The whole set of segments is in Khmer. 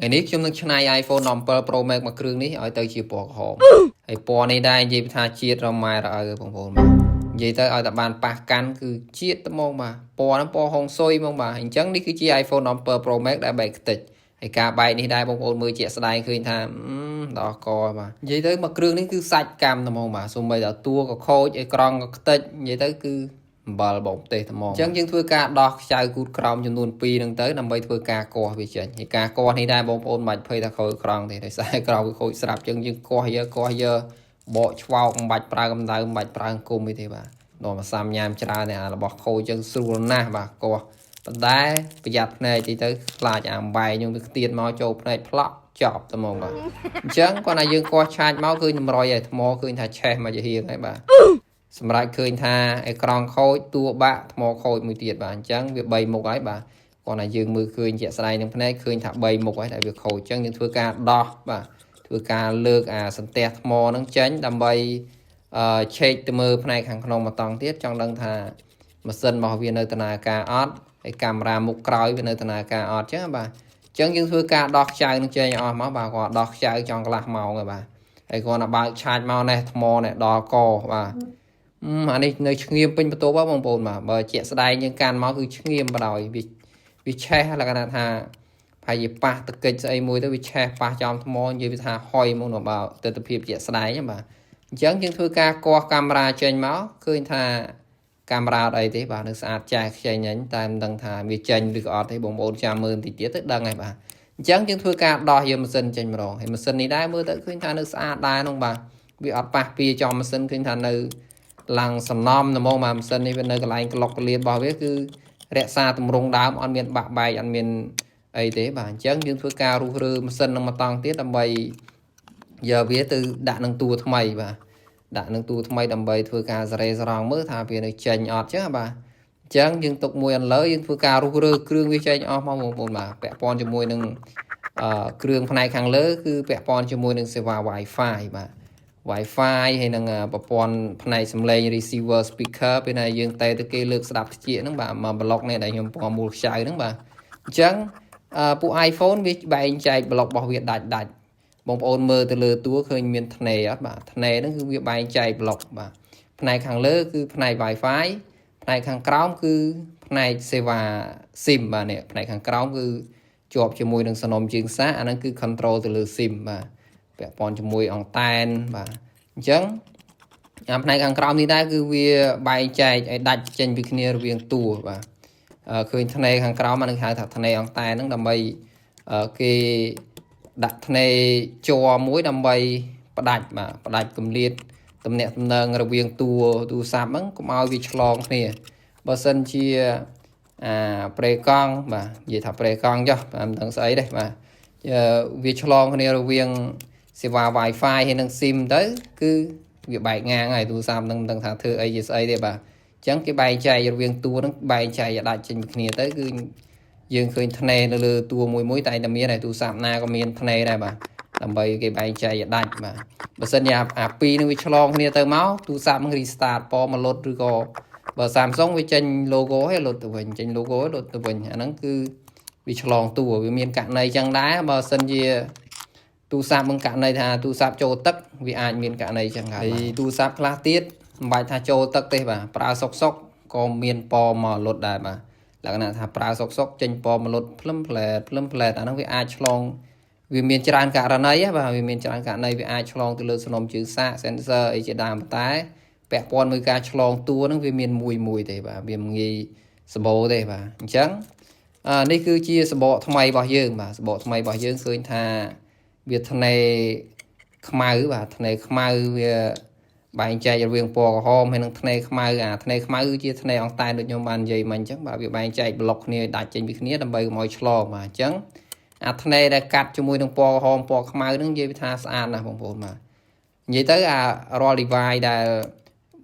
ថ្ងៃនេះខ្ញុំនឹងច្នៃ iPhone 17 Pro Max មួយគ្រឿងនេះឲ្យទៅជាពណ៌ក្រហមហើយពណ៌នេះដែរនិយាយថាជាតិរម៉ែរឪបងប្អូនបាទនិយាយទៅឲ្យតែបានប៉ះកាន់គឺជាតិត្មងបាទពណ៌ហ្នឹងពណ៌ហុងស៊ុយហ្មងបាទអញ្ចឹងនេះគឺជា iPhone 17 Pro Max ដែលបែកខ្ទេចហើយការបែកនេះដែរបងប្អូនមើលជាក់ស្ដែងឃើញថាដល់កបាទនិយាយទៅមួយគ្រឿងនេះគឺសាច់កម្មត្មងបាទសូម្បីតែតួក៏ខូចអេក្រង់ក៏ខ្ទេចនិយាយទៅគឺអំបិលបងផ្ទេសត្មងអញ្ចឹងយើងធ្វើការដោះខ្ចៅគូតក្រោមចំនួន2ហ្នឹងទៅដើម្បីធ្វើការគាស់វាចេញហើយការគាស់នេះដែរបងប្អូនមិនបាច់ភ័យថាខូចក្រង់ទេដោយសារក្រង់វាខូចស្រាប់អញ្ចឹងយើងគាស់យើគាស់យើបកឆ្វោកមិនបាច់ប្រើកម្ដៅមិនបាច់ប្រើអង្គមអីទេបាទដល់មកសាំញ៉ាំច្រើនអារបស់ខូចអញ្ចឹងស្រួលណាស់បាទគាស់ប៉ុន្តែប្រយ័ត្នភ្នែកតិចទៅខ្លាចអាអំបែងយើងវាខ្ទាតមកចូលភ្នែកផ្លក់ចប់ត្មងបាទអញ្ចឹងគាត់ថាយើងគាស់ឆាចមកឃើញតម្រុយឲ្យថ្មឃើញថាឆេះមកជាហៀងហើយបាទ សម្រាប់ឃើញថាអេក្រង់ខូចតួបាក់ថ្មខូចមួយទៀតបាទអញ្ចឹងវា3មុខហើយបាទគាត់ថាយើងមើលឃើញជាក់ស្ដែងនឹងភ្នែកឃើញថា3មុខហើយដែលវាខូចអញ្ចឹងយើងធ្វើការដោះបាទធ្វើការលើកអាសន្ទះថ្មហ្នឹងចេញដើម្បីអឺឆែកទៅមើលផ្នែកខាងក្នុងមួយតង់ទៀតចង់ដឹងថាម៉ាស៊ីនរបស់វានៅដំណើរការអត់ហើយកាមេរ៉ាមុខក្រោយវានៅដំណើរការអត់អញ្ចឹងបាទអញ្ចឹងយើងធ្វើការដោះខ្ចៅនឹងចេញអស់មកបាទគាត់ដោះខ្ចៅចង់កន្លះម៉ោងហើយបាទហើយគាត់ថាបើកឆាចមកនេះថ្មនេះដល់កបាទ អានេះនៅឈ្ងៀមពេញបន្ទប់ហ៎បងប្អូនបាទបើជាក់ស្ដែងយើងកាន់មកគឺឈ្ងៀមបណ្ដោយវាវាឆេះលក្ខណៈថាប្រហែលជាប៉ះតកិច្ចស្អីមួយទៅវាឆេះប៉ះចំថ្មនិយាយវាថាហុយមកនោះបើទស្សនភាពជាក់ស្ដែងហ្នឹងបាទអញ្ចឹងយើងធ្វើការគាស់កាមេរ៉ាចេញមកឃើញថាកាមេរ៉ាអត់អីទេបាទនៅស្អាតចាស់ខ្ចីញញតែមិនដឹងថាវាចេញឬក៏អត់ទេបងប្អូនចាំមើលបន្តិចទៀតទៅដឹងហើយបាទអញ្ចឹងយើងធ្វើការដោះយកម៉ាស៊ីនចេញម្ដងហើយម៉ាស៊ីននេះដែរមើលទៅឃើញថានៅស្អាតដែរនោះបាទវាអត់ប៉ះពៀចំម៉ាស៊ីនឃើញថានៅ ឡើងសំណំហ្មងបាទម៉ាស៊ីននេះវានៅកន្លែងក្លុកកលៀនរបស់វាគឺរក្សាទម្រង់ដើមអត់មានបាក់បែកអត់មានអីទេបាទអញ្ចឹងយើងធ្វើការរុះរើម៉ាស៊ីននឹងមកតង់ទៀតដើម្បីយកវាទៅដាក់នឹងតួថ្មីបាទដាក់នឹងតួថ្មីដើម្បីធ្វើការសេរីស្រង់មើលថាវានៅចេញអត់ចឹងបាទអញ្ចឹងយើងទុកមួយអន្លើយើងធ្វើការរុះរើគ្រឿងវាចេញអស់មកបងប្អូនបាទពាក់ព័ន្ធជាមួយនឹងអឺគ្រឿងផ្នែកខាងលើគឺពាក់ព័ន្ធជាមួយនឹងសេវា Wi-Fi បាទ Wi-Fi ហើយនឹងប្រព័ន្ធផ្នែកសំឡេង receiver speaker ពេលណាយើងតែទៅគេលើកស្ដាប់តិចហ្នឹងបាទមកប្លុកនេះដែលខ្ញុំពណ៌មូលខ្ចៅហ្នឹងបាទអញ្ចឹងពួក iPhone វាបែងចែកប្លុករបស់វាដាច់ដាច់បងប្អូនមើលទៅលើតួឃើញមានធ្នេអត់បាទធ្នេហ្នឹងគឺវាបែងចែកប្លុកបាទផ្នែកខាងលើគឺផ្នែក Wi-Fi ផ្នែកខាងក្រោមគឺផ្នែកសេវា SIM បាទនេះផ្នែកខាងក្រោមគឺជាប់ជាមួយនឹងសំណុំជើងសាកអាហ្នឹងគឺ control ទៅលើ SIM បាទពាក់ព័ន្ធជាមួយអង្តែនបាទអញ្ចឹងអាផ្នែកខាងក្រោមនេះដែរគឺវាបែងចែកឲ្យដាច់ចេញពីគ្នារវាងតួបាទឃើញធ្នេខាងក្រោមអានឹងហៅថាធ្នេអង្តែនហ្នឹងដើម្បីគេដាក់ធ្នេជ័រមួយដើម្បីផ្ដាច់បាទផ្ដាច់គម្លាតតំណាក់តំណងរវាងតួទូរស័ព្ទហ្នឹងកុំឲ្យវាឆ្លងគ្នាបើសិនជាអាប្រេកង់បាទនិយាយថាប្រេកង់ចុះបាទមិនដឹងស្អីទេបាទវាឆ្លងគ្នារវាងសេវា Wi-Fi ហើយនិង SIM ទៅគឺវាបែកងាងហើយទូរស័ព្ទនឹងមិនដឹងថាធ្វើអីជាស្អីទេបាទអញ្ចឹងគេបែងចែករវាងតួនឹងបែងចែកឲ្យដាច់ចេញពីគ្នាទៅគឺយើងឃើញធ្នេនៅលើតួមួយមួយតែតែមានហើយទូរស័ព្ទណាក៏មានធ្នេដែរបាទដើម្បីគេបែងចែកឲ្យដាច់បាទបើសិនជាអាពីរនឹងវាឆ្លងគ្នាទៅមកទូរស័ព្ទនឹង restart ពមកលុតឬក៏បើ Samsung វាចេញ logo ឲ្យលុតទៅវិញចេញ logo ឲ្យលុតទៅវិញអាហ្នឹងគឺវាឆ្លងតួវាមានករណីចឹងដែរបើសិនជាទូរស័ព្ទនឹងករណីថាទូរស័ព្ទចូលទឹកវាអាចមានករណីចឹងហើយទូរស័ព្ទខ្លះទៀតមិនបាច់ថាចូលទឹកទេបាទប្រើសុកសុកក៏មានពមកលុតដែរបាទលក្ខណៈថាប្រើសុកសុកចេញពមកលុតភ្លឹមផ្លែតភ្លឹមផ្លែតអាហ្នឹងវាអាចឆ្លងវាមានច្រើនករណីបាទវាមានច្រើនករណីវាអាចឆ្លងទៅលើសំណុំជើងសាក sensor អីជាដើមតែពាក់ព័ន្ធមួយការឆ្លងតួហ្នឹងវាមានមួយមួយទេបាទវាមិនងាយសម្បូរទេបាទអញ្ចឹងអានេះគឺជាសបកថ្មីរបស់យើងបាទសបកថ្មីរបស់យើងឃើញថាវាធ្នេខ្មៅបាទធ្នេខ្មៅវាបែងចែករវាងពណ៌ក្រហមហើយនិងធ្នេខ្មៅអាធ្នេខ្មៅគឺជាធ្នេអង្តែនដូចខ្ញុំបាននិយាយមិញអញ្ចឹងបាទវាបែងចែកប្លុកគ្នាឲ្យដាច់ចេញពីគ្នាដើម្បីកុំឲ្យឆ្លងបាទអញ្ចឹងអាធ្នេដែលកាត់ជាមួយនឹងពណ៌ក្រហមពណ៌ខ្មៅហ្នឹងនិយាយថាស្អាតណាស់បងប្អូនបាទនិយាយទៅអារាល់ device ដែល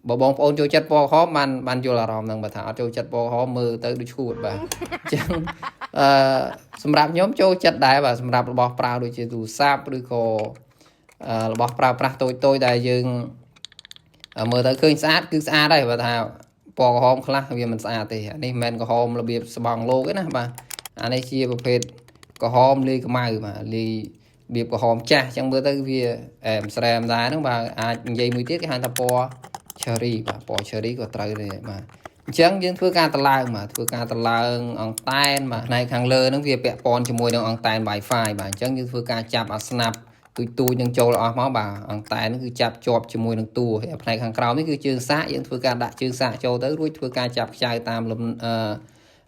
បើបងប្អូនចូលចិត្តពណ៌ក្រហមបានបានយល់អារម្មណ៍ហ្នឹងបើថាអត់ចូលចិត្តពណ៌ក្រហមមើលទៅដូចឈួតបាទអញ្ចឹងអឺសម្រាប់ខ្ញុំចូលចិត្តដែរបាទសម្រាប់របស់ប្រើដូចជាទូរស័ព្ទឬក៏របស់ប្រើប្រាស់តូចតូចដែលយើងមើលទៅឃើញស្អាតគឺស្អាតដែរបើថា ពណ៌ក្រហមខ្លះវាមិនស្អាតទេអានេះមិនមែនក្រហមរបៀបស្បង់លោកទេណាបាទអានេះជាប្រភេទ ក្រហមលាយខ្មៅបាទលាយរបៀបក្រហមចាស់អញ្ចឹងមើលទៅវាអែមស្រែមដែរហ្នឹងបាទអាចនិយាយមួយទៀតគេហៅថាពណ៌ cherry បាទពណ៌ cherry ក៏ត្រូវដែរបាទអញ្ចឹងយើងធ្វើការតឡើងបាទធ្វើការតឡើងអង់តែនបាទផ្នែកខាងលើហ្នឹងវាពាក់ព័ន្ធជាមួយនឹងអង់តែន Wi-Fi បាទអញ្ចឹងយើងធ្វើការចាប់អាស្នាប់ទូចទូចនឹងចូលអស់មកបាទអង់តែនហ្នឹងគឺចាប់ជាប់ជាមួយនឹងតួហើយផ្នែកខាងក្រោមនេះគឺជើងសាកយើងធ្វើការដាក់ជើងសាកចូលទៅរួចធ្វើការចាប់ខ្ចៅតាមលំអឺ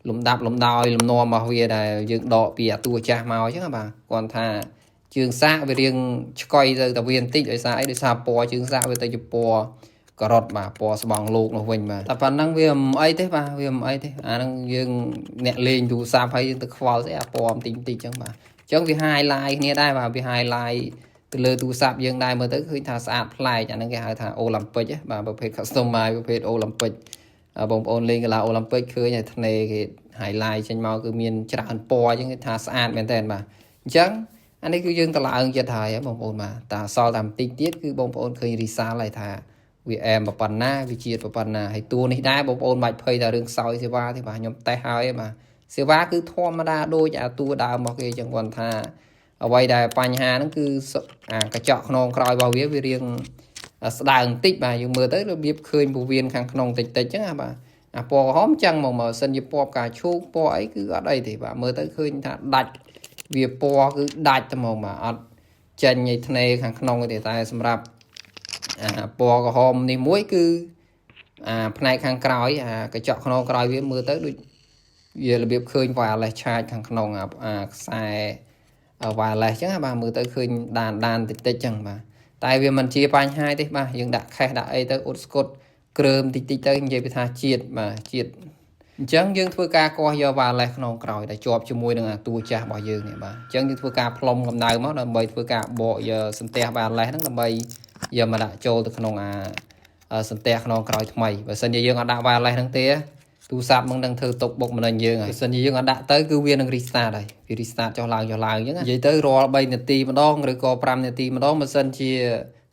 លំដាប់លំដោយលំនាំរបស់វាដែលយើងដកពីអាតួចាស់មកអញ្ចឹងបាទគាត់ថាជើងសាកវារៀងឆ្កុយទៅតែវាបន្តិចដោយសារអីដោយសារពណ៌ជើងសាកវាទៅជាពណ៌ការ៉ុតបាទពណ៌ស្បងលោកនោះវិញបាទតែប៉ុណ្ណឹងវាមិនអីទេបាទវាមិនអីទេអាហ្នឹងយើងអ្នកលេងទូរស័ព្ទហើយយើងទៅខ្វល់ស្អីអាពណ៌បន្តិចបន្តិចអញ្ចឹងបាទអញ្ចឹងវា highlight គ្នាដែរបាទវា highlight ទៅលើទូរស័ព្ទយើងដែរមើលទៅឃើញថាស្អាតប្លែកអាហ្នឹងគេហៅថាអូឡ িম্প ិកបាទប្រភេទ customize ប្រភេទអូឡ িম্প ិកបងប្អូនលេងកីឡាអូឡ িম্প ិកឃើញហើយធ្នេគេ highlight ចេញមកគឺមានច្រើនពណ៌អញ្ចឹងគេថាស្អាតមែនតើបាទអញ្ចឹងអានេះគឺយើងតឡើងចិត្តហើយបងប្អូនបាទតាសល់តែបន្តិចទៀតគឺបងប្អូនឃើញ result ហើយថាវាអែមប៉ុណ្ណាវាជាតិប៉ុណ្ណាហើយតួនេះដែរបងប្អូនបាច់ភ័យតែរឿងខ្សោយសេវាទេបាទខ្ញុំតេស្តហើយបាទសេវាគឺធម្មតាដូចអាតួដើមរបស់គេអញ្ចឹងគាត់ថាអ្វីដែលបញ្ហាហ្នឹងគឺអាកញ្ចក់ខ្នងក្រោយរបស់វាវារៀងស្ដើងបន្តិចបាទយើងមើលទៅរបៀបឃើញពោះវៀនខាងក្នុងតិចតិចអញ្ចឹងណាបាទអាពណ៌ក្រហមចឹងមកមកសិនជាពណ៌ផ្កាឈូកពណ៌អីគឺអត់អីទេបាទមើលទៅឃើញថាដាច់វាពណ៌គឺដាច់តែហ្មងបាទអត់ចេញឲ្យធ្នេខាងក្នុងទេតែសម្រាប់អាពណ៌ក្រហមនេះមួយគឺអាផ្នែកខាងក្រោយអាកញ្ចក់ខ្នងក្រោយវាមើលទៅដូចវារបៀបឃើញ wireless charge ខាងក្នុងអាខ្សែ wireless ចឹងបាទមើលទៅឃើញដានដានតិចតិចចឹងបាទតែវាមិនជាបញ្ហាទេបាទយើងដាក់ case ដាក់អីទៅអ៊ុតស្កុតក្រើមតិចតិចទៅនិយាយពីថាជាតិបាទជាតិអញ្ចឹងយើងធ្វើការកោះយក wireless ក្នុងក្រោយដែលជាប់ជាមួយនឹងអាតួចាស់របស់យើងនេះបាទអញ្ចឹងយើងធ្វើការផ្លុំកម្ដៅមកដើម្បីធ្វើការបកយកសន្ទះ wireless ហ្នឹងដើម្បីយកមកដាក់ចូលទៅក្នុងអាសន្ទះក្នុងក្រោយថ្មីបើសិនជាយើងអត់ដាក់ wireless ហ្នឹងទេទូរស័ព្ទនឹងនឹងធ្វើទុកបុកម្នេញយើងហើយបើសិនជាយើងអត់ដាក់ទៅគឺវានឹង restart ហើយវា restart ចុះឡើងចុះឡើងអញ្ចឹងនិយាយទៅរាល់3នាទីម្ដងឬក៏5នាទីម្ដងបើសិនជា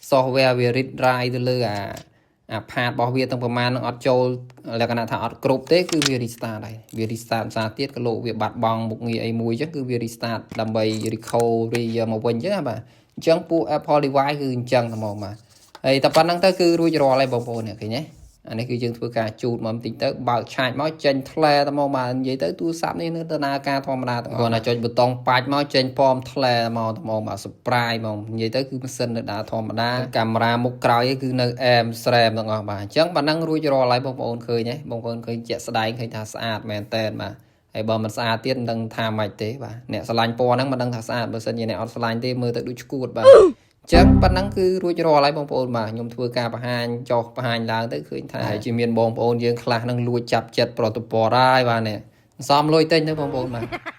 software វា read write ទៅលើអា part របស់វាទាំងប្រមាណនឹងអត់ចូលលក្ខណៈថាអត់គ្រប់ទេគឺវា restart ហើយវា restart សារទៀតក៏លោកវាបាត់បង់មុខងារអីមួយអញ្ចឹងគឺវា restart ដើម្បី recovery យកមកវិញអញ្ចឹងណាបាទអញ្ចឹងពួក Apple device គឺអញ្ចឹងតែមកបាទហើយតែប៉ុណ្្នឹងទៅគឺរួចរាល់ហើយបងប្អូននេះឃើញទេអានេះគឺយើងធ្វើការជូតមកបន្តិចទៅបើកឆាចមកចេញថ្លែតែមកបាទនិយាយទៅទូរស័ព្ទនេះនៅដំណើរការធម្មតាទាំងគាត់ណាចុចប៊ូតុងបាច់មកចេញពំថ្លែមកតែមកបាទ surprise មកនិយាយទៅគឺម៉ាស៊ីននៅដើរធម្មតាកាមេរ៉ាមុខក្រោយគឺនៅអែមស្រែមទាំងអស់បាទអញ្ចឹងប៉ណ្ណឹងរួចរាល់ហើយបងប្អូនឃើញទេបងប្អូនឃើញជាក់ស្ដែងឃើញថាស្អាតមែនតើបាទហើយបើមិនស្អាតទៀតមិនដឹងថាម៉េចទេបាទអ្នកស្រឡាញ់ពណ៌ហ្នឹងមិនដឹងថាស្អាតបើសិនជាអ្នកអត់ស្រឡាញ់ទេមើលទៅដូចឈួតបាទចឹងប៉ុណ្ណឹងគឺរួចរាល់ហើយបងប្អូនបាទខ្ញុំធ្វើការបង្ហាញចុះបង្ហាញឡើងទៅឃើញថាជាមានបងប្អូនយើងខ្លះនឹងលួចចាប់ចិត្តប្រតិព័រហើយបាទនេះសំលុយទិញទៅបងប្អូនបាទ។